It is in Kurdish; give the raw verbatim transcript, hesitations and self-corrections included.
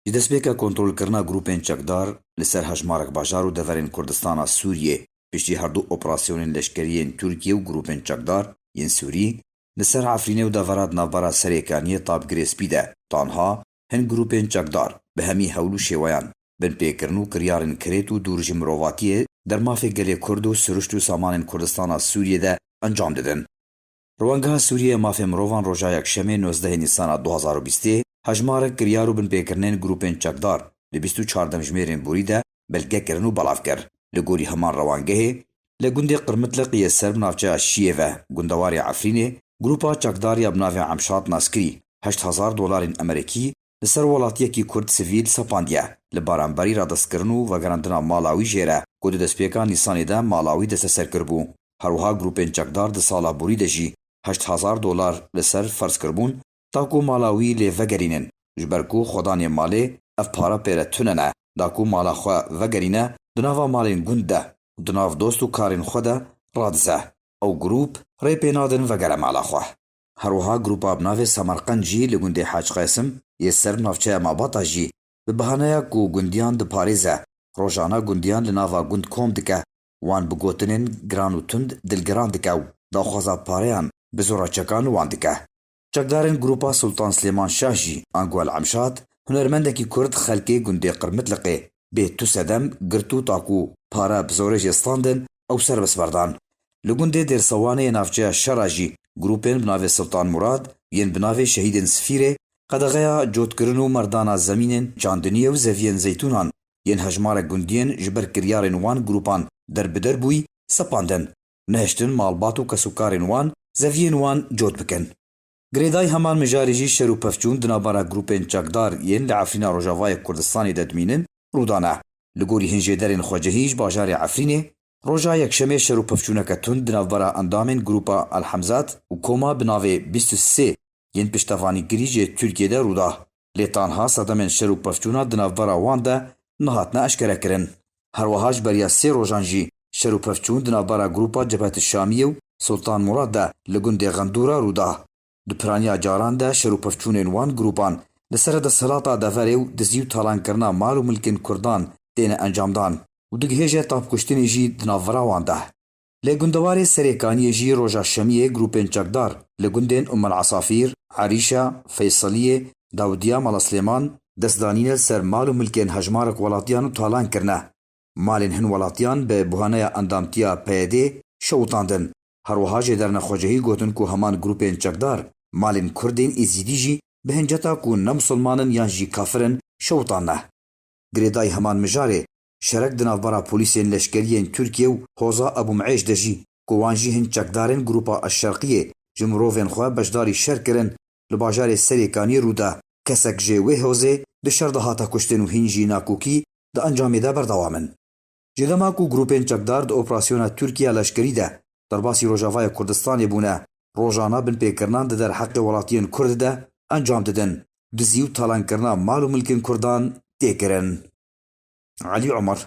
Ji destpêka kontrolkirina grûpên çekdar li ser hejmarek bajar û deverên Kurdistana Sûriyê, piştî herdu operasyonên leşkerî yên Tirkiye û grûpên çekdar yên Sûrî, li ser Efrînê û devera di navbera Serêkaniyê tab girê spî de, tanha hin grûpên çekdar bi hemî hewl û şêweyan binpêkirin û kiryarên kirêt û dûr ji mirovatiyê dermafê gelê Kurd û siruşt û samanên Kurdistana Sûriyê de encam didin. Rwangeha Sûriyê ya Mafê Mirovan roja Yekşemê nozdehê Nîsana du hazar û bîstê hejmarek kiryar û binpêkirinên grûpên çekdar li bîst û çar demjimêrên borî de belge kirin û belav kir. Li gorî heman rewangehê, li gundê Qirmitliqiyê ser bi navçeya Şiyê ve gundewarê Efrînê, grûpa çekdar ya bi navê Emşat naskirî heşt hezar dolarên Amerîkî li ser welatiyekî Kurd sivîl sepandiye, li baranberî radestkirin û vegerandina mala wî jê re, ku di destpêka Nîsanê de mala wî desteser kiribû. Her wiha grûpên çekdar di sala borî de jî heşt hezar dolar li ser ferz kiribûn, ta ku mala wî lê vegerînin, ji ber ku xwedanê malê ev para pê re tune ne, da ku mala xwe vegerîne di nava malên gund de û di nav dost û karên xwe de radize. Ew grûp rê pê nadin vegere mala xwe. Her wiha grûpa bi navê Semerqend jî li gundê Hec Qesim yê ser navçeya Mabata jî bi bahaneya ku gundiyan diparêze, rojane gundiyan li nava gund kom dike, wan bi gotinên giran û tund dilgiran dike û daxwaza pareyan bi zora çekan wan dike. Çekdarên grûpa Sultan Silêman Şah jî ango El Emşat, hunermendekî Kurd xelkê gundê Qirmitliqê bê tu sedem girt û ta ku pare bi zorê jê standin, ew serbest berdan. Li gundê Dêrsewanê yê navçeya Şera jî grûpên bi navê Siltan Murad yên bi navê Şehîdên Sifîrê qedexeya cotkirin û merdana zemînên çandiniyê û zeviyên zeytûnan yên hejmarek gundiyên ji ber kiryarên wan grûpan derbider bûyî sepandin, nehiştin malbat û kesûkarên wan zeviyên wan cot bikin. Girêdayî heman mijarê jî şer û pevçûn di navbera grûpên çekdar yên li Efrîna Rojavayê Kurdistanê de dimînin rû dane. Li gorî hin jêderên xwecihî ji bajarê Efrînê, roja Yekşemê şer û pevçûneke tund di navbera endamên grûpa El Hemzat û koma bi navê bîst û sê yên piştevanîkirî jê Tirkiyê de rû da. Lê tanha sedemên şer û pevçûna di navbera wan de nehatine eşkerekirin. Her wiha ji beriya sê rojan jî şer û pevçûn di navbera grûpa Cebhet Şamiyê û Sultan Murad de li gundê Xendûra rû da. Di piraniya caran de şer û pevçûnên wan grûpan li ser desthilata deverê û dizî û talankirina mal û milkên Kurdan têne encamdan û digihêje tapkuştinê jî di navbera wan de. Li gundewarê Serêkaniyê jî roja Şemiyê grûpên çekdar li gundên Umm El Esafîr, Erîşa, Feysaliyê, Dawdiya, Mala Silêman dest danîne li ser mal û milkên hejmarek welatiyan û talan kirine. Malên hin welatiyan bi buhaneya endamtiya P Y D'ê şewitandin. Her wiha jêderên xwecihî gotin ku heman grûpên çekdar malên Kurdên Êzîdî jî bi hinceta ku ne misilman in yan jî kafir in şewitandine. Girêdayî heman mijarê şerek di navbera polîsên leşkerî yên Tirkiye û Hoza Ebû Mi'êş de jî ku wan jî hin çekdarên grûpa Eşşerqiyê ji mirovên xwe beşdarî şer kirin, li bajarê Serêkaniyê rû da. Kesek jê wê hozê di şer de hate kuştin û hîn jî nakokî di encamê de berdewam in. Ji dema ku grûpên çekdar di operasyona Tirkiye leşkerî de derbasî Rojavaya Kurdistanê bûne, rojane binpêkirinan di derheqê welatiyên Kurd de encam didin, dizî û talankirina mal û milkên Kurdan tê kirin. Elî Omer,